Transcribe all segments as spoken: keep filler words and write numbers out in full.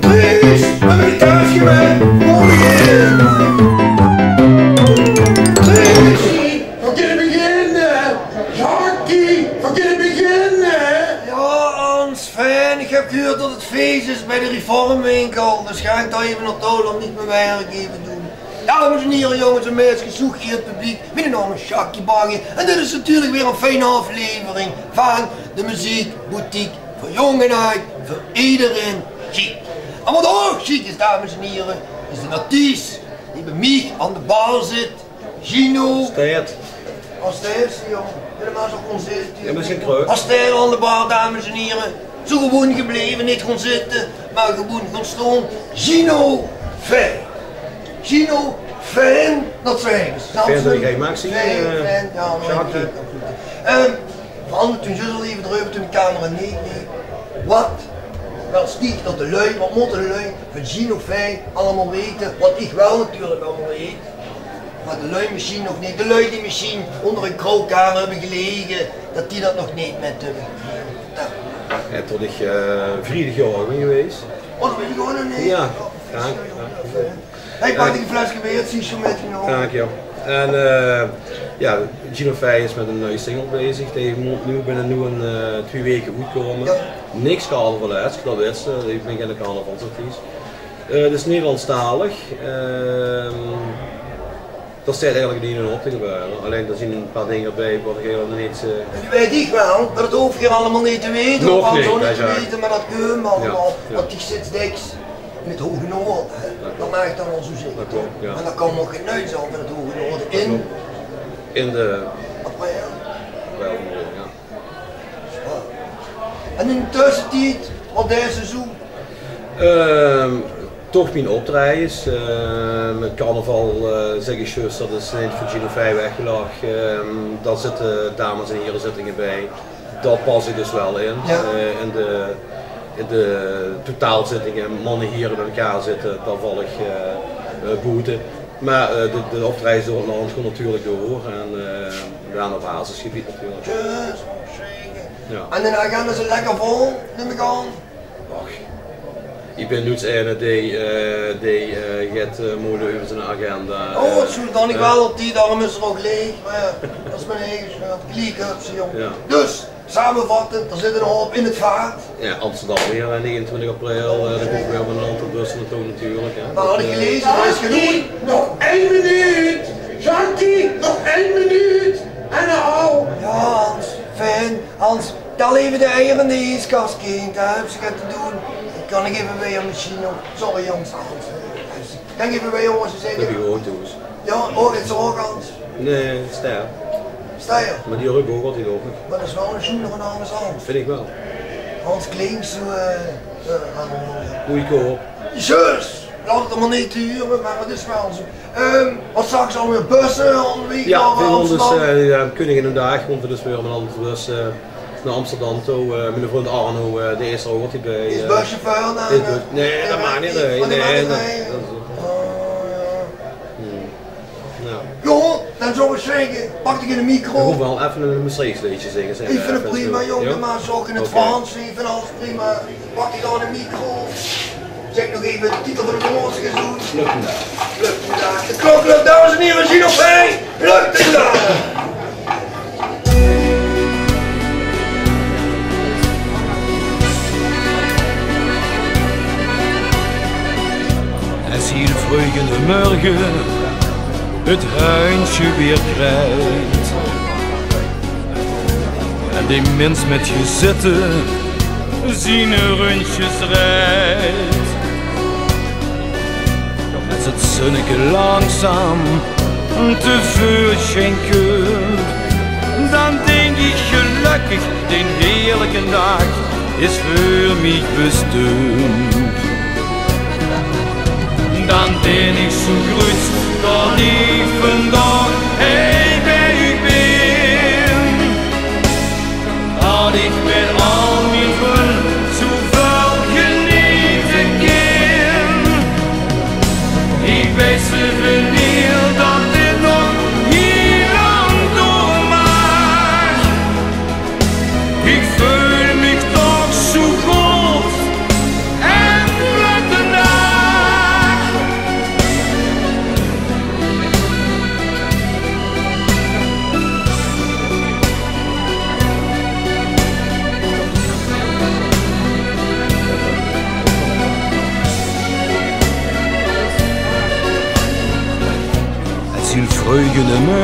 Truus, höbs se de kaas gemaak? Kom hie. Truus, veer kinne beginne. Jackie, veer kinne beginne. Jao, Hans, fijn. Ich höb gehuurd det 't fees is bie de Reformwinkel. Dus gaon ich dao effe nao toe, laot mich mien werk effe doon. Dames en hiere, jónges en meidskes, zoeg hie 't publiek. Miene naam is Jackie Bagge en dit is natuurlik weer ein fijne aflevering van de Meziek Boutique veur jónk en aajd, veur ederein sjiek. En waat ouch sjiek is, dames en hiere, is d'n artiest dae bie mich aan de bar zit, Gino. Steit. As steit, jóng. Jao, mer zoe gewoon zitte. Jao, mesjien trök. As steit aan de bar, dames en hiere. Zoe gewoon gebleve, neet gewoon zitte, mer gewoon gaon staon. Gino Fijn. Gino Fijn, det zeen ze. Fijn det se hie maags zeen, fijn, eh, fijn, jao, Jackie. Jackie. Ehm, veer hadde 't toen zjus al effe d'reuver toen de camera neet, neet. Waat wils dich det de luuj, waat mótte de luuj van Gino Fijn allemaol weite, waat ich waal natuurlik allemaol weit, mer de luuj mesjien nog neet. De luuj die mesjien ónger ein kroogkamer höbbe gelege, det die det nog neet mit höbbe. Jao. Jao, tot ich, eh, vriedig jaorig bön gewaes. Oh, det weit ich ouch nog neet. Jao, jao, jao. Hey, pak dich ein fleske beer, zie ich zo mit, jóng. Dank dich. En, eh, jao, Gino Fijn is mit ein nuuj single bezig. Die mót noe binne noe ein, eh, twieë waeke oetkómme. Jao. Niks carnavalesk, det wits se. Ich bön geine carnavalsartiest. Eh, 't is Nederlandstalig. Ehm, dao steit eigelik neet ein houp te gebeure. Allein d'r zeen ein paar dinger bie waat ich eigelik nog neet, eh, det weit ich waal, mer det hoof geer allemaol neet te weite. Nog neet, det is waor. Mer det kump allemaol. Jao, jao. Want ich zit dèks in 't hoge noorde, hè. Det maag ich dan waal zoe zègke. Det klop, jao. En dan kómme v'r ouch get nuits aan van 't hoge noorde in, in de april. April, jao. En in de tössetied, waat deis se zoe? Ehm, toch mien optraejes. Eh, mit carnaval, eh, zègk ich zjus, det is neet veur Gino Fijn weggelag. Ehm, dao zitte dames en hiere zittinge bie. Dao pas ich dus waal in. Jao. Eh, in de, in de totaalzittinge, manne, hiere bie-ein zitte, dao val ich, eh, eh, boete. Mer, eh, de, de optraejes door 't land gaon natuurlik door. En, eh, waal op basisgebied natuurlik. Jao. En de agenda zit lekker vol, num ich aan. Och, ich bön noets eine dae, eh, dae, eh, geit, eh, moeie euver zien agenda. Oh, eh, zoe, dan ich waal op die, daorum is 'r ouch laeg. Mer jao, det is mien eige sjöld. Geliek höbs se, jóng. Jao. Dus, samevattend, d'r zit eine houp in 't vaat. Jao, Amsterdam weer, eh, negenentwintig april, eh, dao kómme weer mit ein aantal busse nao toe natuurlik, hè. Mer had ich geleze, det is genóg. Jackie, nog ein minuut. Jackie, nog ein minuut. En dan al. Jao, Hans, fijn. Hans, tel effe de eier in de ieskas, kind. Dao höbs se get te doon. Ich kan effe bie dich mesjien nog. Sorry, jónges, Hans. Kan ich effe bie dich zègke? Det höb ich gewoon thoes. Jao, oh, is 'r ouch, Hans? Nae, Ster. Ster? Mer die ruuk ouch altied op. Mer det is waal ein sjoenere naam es Hans. Vinj ich waal. Hans klinkt zoe, eh, eh, aan. Goedkoop. Zjus! Laot 't mer neet te hure, mer 't is waal zoe. Ehm, waat zags se alweer? Busse, óngerwaeg nao Amsterdam? Jao, veur ós, eh, jao, Koninginnedaag, want v'r dus weer mit ein aantal busse, eh, nao Amsterdam toe. Eh, miene vrundj Arno, eh, dae is d'r ouch altied bie. Is, eh, buschauffeur dan, is bus-, eh, nae, det maag neet, nae, nae, det, det is... Oh, jao. Hm. Jao. Jao, dan zów ich zègke, pak dich eine micro. Ich mót waal effe ein Mestreechs leedje zinge, zèk. Ich vinj 't prima, jóng. Jao? Dan maag se ouch in 't Frans, ich vinj alles prima. Pak dich dan eine micro. Zèk nog effe de titel van de Noorse gezoek. Vluchtendaag. Vluchtendaag. De klok luudt, dames en hiere, Gino Fijn. Vluchtendaag. Es hiel vreug in de mörge 't huunsje weer kraait en de mins mit gezitte zien rundsjes drejt. Es 't zunneke langzaam te veursjien kump, dan dink ich gelökkig, d'n heerlike daag is veur mich bestump. Dan bin ich zoe gruuts det ich vandaag hie bie uch bin.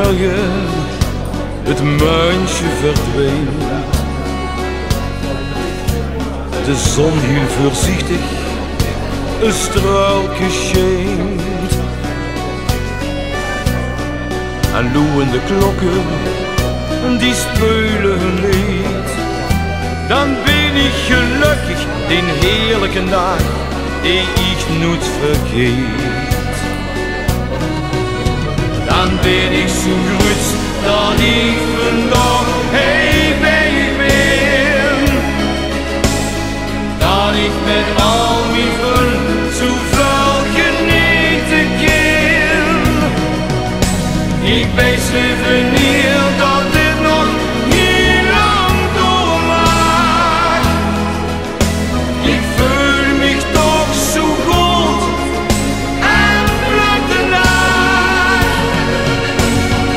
Het munsje verdween. De zon hiel veurziechtig e struilke sjeen. En loeënde klokke, die speule hun leed. Dan bin ich gelökkig, deen heerlijken daag, dee ich noeit vergeet. Dan bin ich zoe gruuets dat ich vandaag hie bie uch bin. Dat ich mit al mien vrun zoeväöl genete kin. Ich beis leever neet dat dit nog hiel lang doormaak. Ich veul mich toch zoe good en vlot de naach.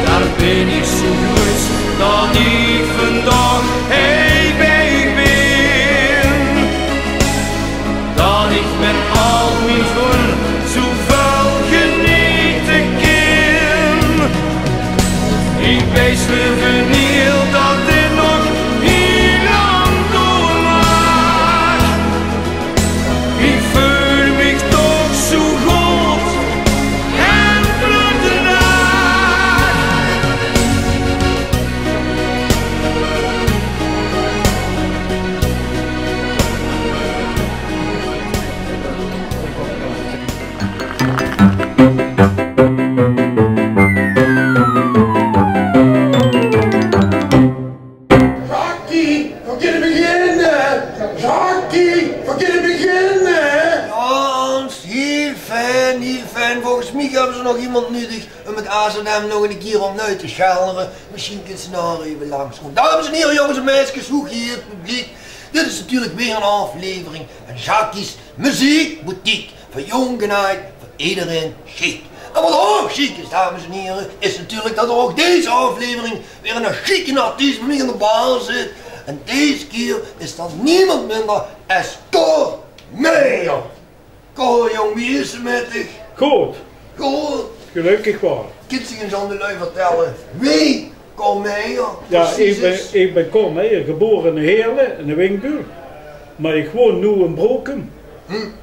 Dao bin ich zoe gruuets dat ich vandaag hie bie uch bin. Dat ich mit al mien vrun zoeväöl genete kin. Ich beis leever neet dat dit nog hiel lang doormaak. Ich veul mich toch zoe good en vlot de naach. Jackie, veer kinne beginne. Jackie, veer kinne beginne. Jao, Hans, hiel fijn, hiel fijn. Volges mich höbbe ze nog emes nudig um 't A Z M nog 'ne kier opnuuj te sjellere. Mesjien kins se nog effe langs kómme. Dames en hiere, jónges en meidskes, hoeëggeëerd publiek. Dit is natuurlik weer 'n aoflevering van Jackie's Meziekboutique. Veur jónk en aajd, veur ederein sjiek. En wat ouch sjiek is, dames en hiere, is natuurlik dat ouch dees aoflevering weer 'ne sjieke artiest bie mich aan de bar zit. En dees kier is dat niemes minder es Cor Meijer. Cor, jóng, wie is 't mit dich? Good. Good. Gelökkig waal. Kins se ins aan de lui vertèlle wie Cor Meijer precies is? Jao, ich bin, ich bin Cor Meijer, gebore in Heerle, in de Winkbul. Mer ich woon noe in Broekum. Hm.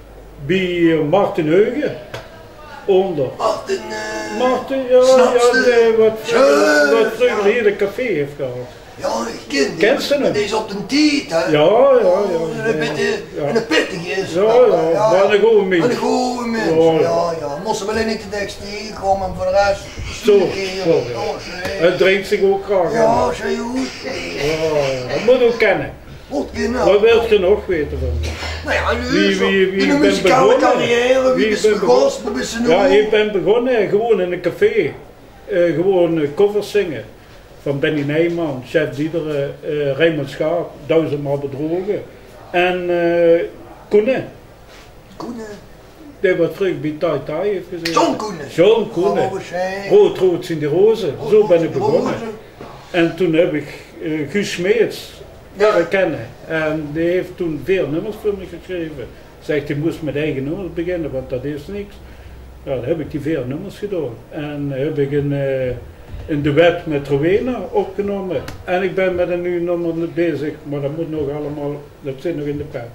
Bie, eh, Martin Heugen. Ónger. Martin, eh, Martin, jao, jao, de, wat, wat vreuger hie de café haet gehad. Jao, ich kin die. Kins se 'm? Dee is op d'n tied, hè? Jao, jao, jao. Oh, 'ne pittige is 't. Jao, jao. Mer 'ne goje mins. 'Ne goje mins, jao, jao. Mós 'm allein neet te dèks taengekómme, mer veur de res... Zoe, zoe, jao. Hae drink zich ouch graag ein. Jao, zoe good. Jao, jao. Dat mót ouch kinne. Mót kinne. Wat wils se nog weite van mich? Noe jao, wie, wie, wie ich bin begonne. Wie bis se begós? Wo bis se noe? Jao, ich bin begonne, eh, gewoon in e café. Eh, gewoon, eh, covers zinge. Van Benny Neyman, Sjef Diederen, eh, Raymond Schaap, Duizendmaal Bedrogen. En, eh, Koenen. Koenen. Dee wat vreuger bie Tai Tai haet gezaete. John Koenen. John Koenen. Oh, wat sjiek. Rood, rood zien die roze. Zoe bin ich begonne. En toen höb ich, eh, Guus Smeets liere kinne. En dee haet toen veer nummers veur mich gesjreve. Zaet: "Doe mós mit eige nummers beginne, want dat is niks." Jao, dan höb ich die veer nummers gedaon. En höb ich ein, eh, ein duet mit Rowena opgenómme. En ich bin mit ein nuuj nummer bezig, mer dat mót nog allemaol, dat zit nog in de pen.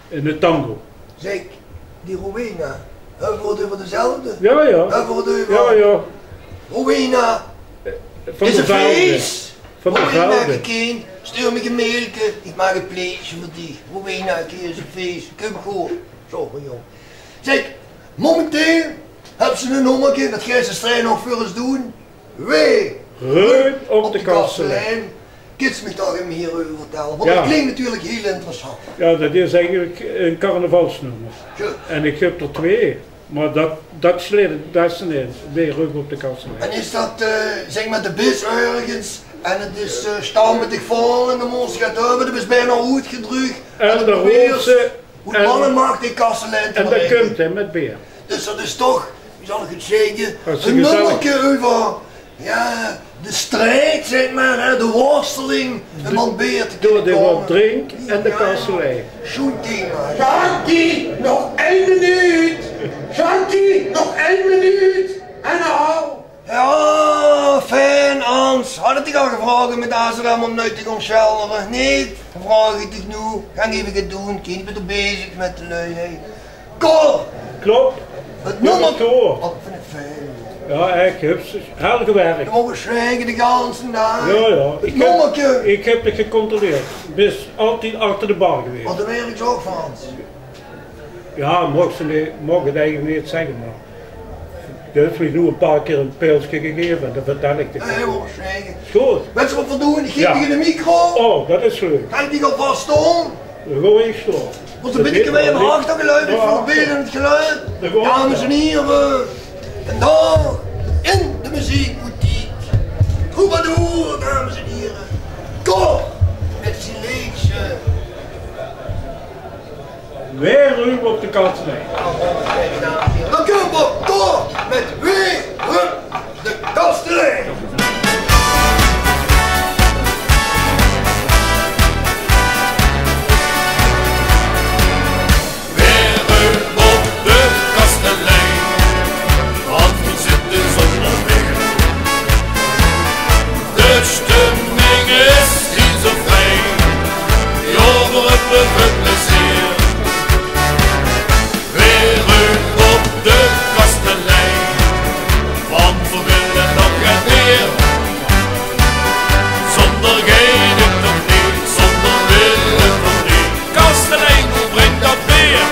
In de tango. Zèk, die Rowena, höbbe v'r 't euver dezelfde? Jao, jao. Höbbe v'r 't euver... Jao, jao. Rowena, eh, van der Velde. Is e fees. Van der Velde. Rowena, kiek, stuur mich e mailke, ich maak e plaetje veur dich. Rowena, kiek, is e fees. Kump good. Zo, jóng. Zèk, momenteel höbs se e nummerke, dat geis se straks nog veur ós doon. Wee, Reuk op de kastelein. Kins se mich dao effe mieë euver vertèlle? Want dat klink natuurlik hiel interessant. Jao, dat is eigelik e carnavalsnummer. Zo. En ich höb d'r twee, mer dat, dat sjleit 't bèste in, Wee, Reuk op de kastelein. En is dat, eh, zèk mer, de bis örges en 't is, eh, stampetig vol en de mós get höbbe, de bis bekans oetgedreug. En dan roeps se: "Oet manne mach, die kastelein te bereike." En dat kump, hè, mit beer. Dus dat is toch, wie zal ich 't zègke, e nummerke euver, jao, de strijd, zèk mer, hè, de worsteling, um aan beer te kinne kómme. Door de, door de drink en de kastelein. Zoe'n thema. Jackie, nog ein minuut. Jackie, nog ein minuut. En al. Jao, fijn. Had ich dich al gevraog mit Azerem óm noe te kómme sjèllere? Nae, dan vraog ich dich noe. Gaon effe get doon, kèn, ich bön toch bezig mit de lui, hè. Cor! Klop. Höbs se 't nómmerke? Oh, dat vinj ich fijn. Jao, ich höb hel gewèrk. Jao, waat zègk ich de ganse daag? Jao, jao. 't Nómmerke. Ich höb 't gecontroleerd. Bis altied achter de bar gewaes. Want dao weit ich ouch van. Jao, maag 't eigelik neet zègke, mer doe höbs mich noe e paar kier e pilske gegaeve en dan vertèl ich 't. Nae, jao, zeker. Is good. Wèts se waat v'r doon? Ich gaef dich de micro. Oh, dat is leuk. Gaon ich dich alvas staon? Dan gaon ich staon. Veur e bietje mieë achtergeluid, veur e bietje 't geluid. Dames en hiere, vandaag in de meziekboutique, troubadour, dames en hiere, Cor mit zien leedsje. Weer Ruum op de Kastelein. Dan kómme v'r door mit Weer Ruum de Kastelein. Weer Ruum op de Kastelein, want v'r zitte zónger weer. De sjtömming is hie zo fijn, jao, v'r höbbe väöl plezeer. Weer Ruum op de Kastelein, want v'r wille nog get mieë. Zónger geit 't toch neet, zónger wille v'r neet. Kastelein, doe bringks dat beer.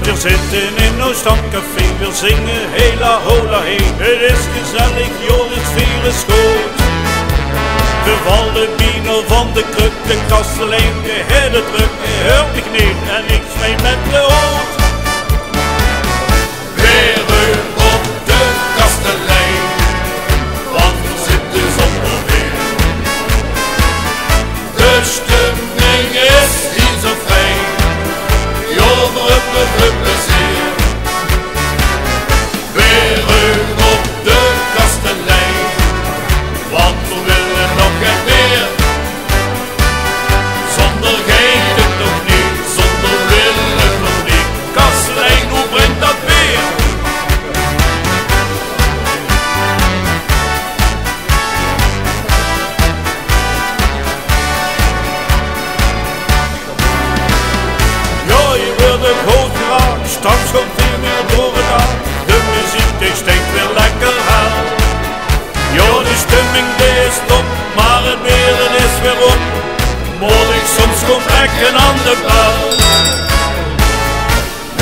Veer zitte in ós stamcafé, veer zinge hela hola hee. 't Is gezellig, jao, 't is veer is good. Veer valle bienao van de kruk, de kastelein, dae haet 't drök, dae huurt dich neet en ich smijt mit de hood. Weer Ruum op de Kastelein, want v'r zitte zónger weer. De sjtömming is hie zo fijn, jao, v'r höbbe väöl plezeer. Weer Ruum op de Kastelein, want v'r wille nog get mieë. Zónger geit 't toch neet, zónger wille v'r neet. Kastelein, doe bringks dat beer. Jao, hie weurt ouch good geraak, sjtraks kump hie weer door 't daak. De meziek, die sjtink weer lekker hel. Jao, de sjtömming, die is top, mer 't beer, dat is weer op. Mót ich soms gaon trèkke aan de bel.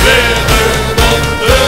Weer Ruum op de